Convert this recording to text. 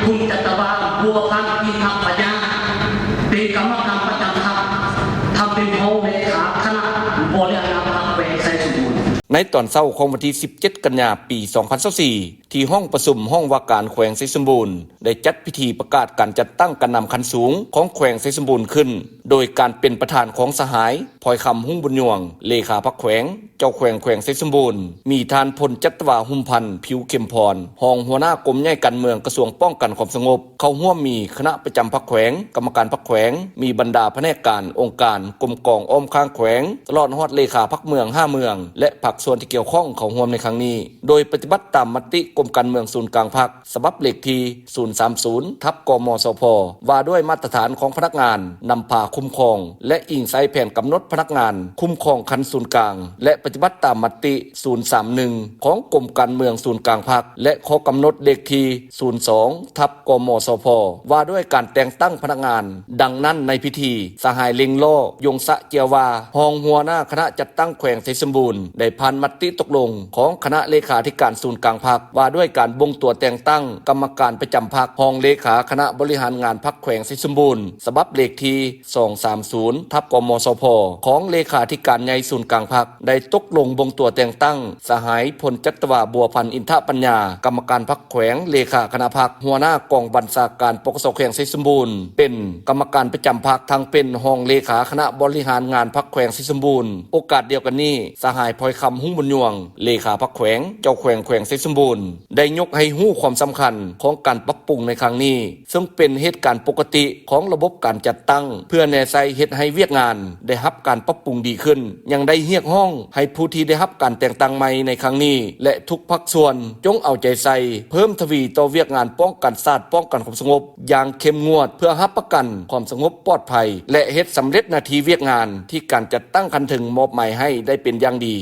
ຄຸນຈັດຕະວາ ບົວພັນ ອິນທະປັນຍາ ເປັນກຳມະການປະຈຳພັກ, ທ່ານເປັນຮອງເລຂາຄະນະບໍລິຫານງານພັກແຂວງໄຊສົມບູນ. ໃນຕອນເຊົ້າຂອງວັນທີສິບເຈັດ ກັນຍາ ປີສອງພັນຊາວສີ່ ທີ່ຫ້ອງປະຊຸມຫ້ອງວ່າການແຂວງໄຊສົມບູນ ໄດ້ຈັດພິທີປະກາດການຈັດຕັ້ງການນຳຂັ້ນສູງຂອງແຂວງໄຊສົມບູນຂຶ້ນ ໂດຍການເປັນປະທານຂອງສະຫາຍ ພອຍຄຳ ຮຸ່ງບຸນຍວງ ເລຂາພັກແຂວງ, ເຈົ້າແຂວງແຂວງໄຊສົມບູນ, ມີທ່ານ ພົນຈັດຕະວາ ຫຸມພັນ ຜິວເຂັມພອນ ຮອງຫົວໜ້າກົມໃຫຍ່ການເມືອງກະຊວງປ້ອງກັນຄວາມສະຫງົບ ເຂົ້າຮ່ວມມີຄະນະປະຈຳພັກແຂວງ, ກຳມະການພັກແຂວງ, ມີບັນດາພະແນກການ, ອົງການ, ກົມກອງອ້ອມຂ້າງແຂວງ, ຕະຫຼອດຮອດເລຂາພັກເມືອງຫ້າເມືອງ ແລະ ພາກສ່ວນທີ່ກ່ຽວຂ້ອງເຂົ້າຮ່ວມໃນຄັ້ງນີ້ ໂດຍປະຕິບັດຕາມມະຕິກົມການເມືອງສູນກາງພັກ ສະບັບເລກທີສູນສາມສູນ ທັບ ກມສພ ວ່າດ້ວຍມາດຕະຖານຂອງພະນັກງານນຳພາຄຸ້ມຄອງ ແລະ ອີງໃສ່ແຜນກຳນົດພະນັກງານຄຸ້ມຄອງຂັ້ນສູນກາງ ແລະ ປະຕິບັດຕາມມະຕິສູນສາມໜຶ່ງ ຂອງກົມການເມືອງສູນກາງພັກ ແລະ ຂໍ້ກຳນົດເລກທີສູນສອງ ທັບ ກມສພ ວ່າດ້ວຍການແຕ່ງຕັ້ງພະນັກງານ. ດັ່ງນັ້ນໃນພິທີ ສະຫາຍ ເລັງລໍ້ ຍົງສະເຈຍວາ ຮອງຫົວໜ້າຄະນະຈັດຕັ້ງແຂວງໄຊສົມບູນ ໄດ້ຜ່ານມະຕິຕົກລົງຂອງຄະນະເລຂາທິການສູນກາງພັກ ວ່າດ້ວຍການບົ່ງຕົວແຕ່ງຕັ້ງກຳມະການປະຈຳພັກ, ຮອງເລຂາຄະນະບໍລິຫານງານພັກແຂວງໄຊສົມບູນ ສະບັບເລກທີສອງສາມສູນ ທັບ ກມສພ ຂອງເລຂາທິການໃຫຍ່ສູນກາງພັກ ໄດ້ຕົກລົງບົ່ງຕົວແຕ່ງຕັ້ງສະຫາຍ ພົນຈັດຕະວາ ບົວພັນ ອິນທະປັນຍາ ກຳມະການພັກແຂວງ, ເລຂາຄະນະພັກ, ຫົວໜ້າກອງບັນຊາການ ປກສ ແຂວງໄຊສົມບູນ ເປັນກຳມະການປະຈຳພັກ ທັງເປັນຮອງເລຂາຄະນະບໍລິຫານງານພັກແຂວງໄຊສົມບູນ. ໂອກາດດຽວກັນນີ້ ສະຫາຍ ພອຍຄຳ ຮຸ່ງບຸນຍວງ ເລຂາພັກແຂວງ, ເຈົ້າແຂວງແຂວງໄຊສົມບູນ ໄດ້ຍົກໃຫ້ຮູ້ຄວາມສຳຄັນຂອງການປັບປຸງໃນຄັ້ງນີ້ ເຊິ່ງເປັນເຫດການປົກກະຕິຂອງລະບົບການຈັດຕັ້ງ ເພື່ອແນໃສ່ເຮັດໃຫ້ວຽກງານໄດ້ຮັບການປັບປຸງດີຂຶ້ນ. ຍັງໄດ້ຮຽກຮ້ອງໃຫ້ຜູ້ທີ່ໄດ້ຮັບການແຕ່ງຕັ້ງໃໝ່ໃນຄັ້ງນີ້ ແລະ ທຸກພາກສ່ວນຈົ່ງເອົາໃຈໃສ່ເພີ່ມທະວີຕໍ່ວຽກງານປ້ອງກັນຊາດ, ປ້ອງກັນຄວາມສະຫງົບຢ່າງເຂັ້ມງວດ ເພື່ອຮັບປະກັນຄວາມສະຫງົບປອດໄພ ແລະ ເຮັດສຳເລັດໜ້າທີ່ວຽກງານທີ່ການຈັດຕັ້ງຂັ້ນເທິງມອບໝາຍໃຫ້ໄດ້ເປັນຢ່າງດີ.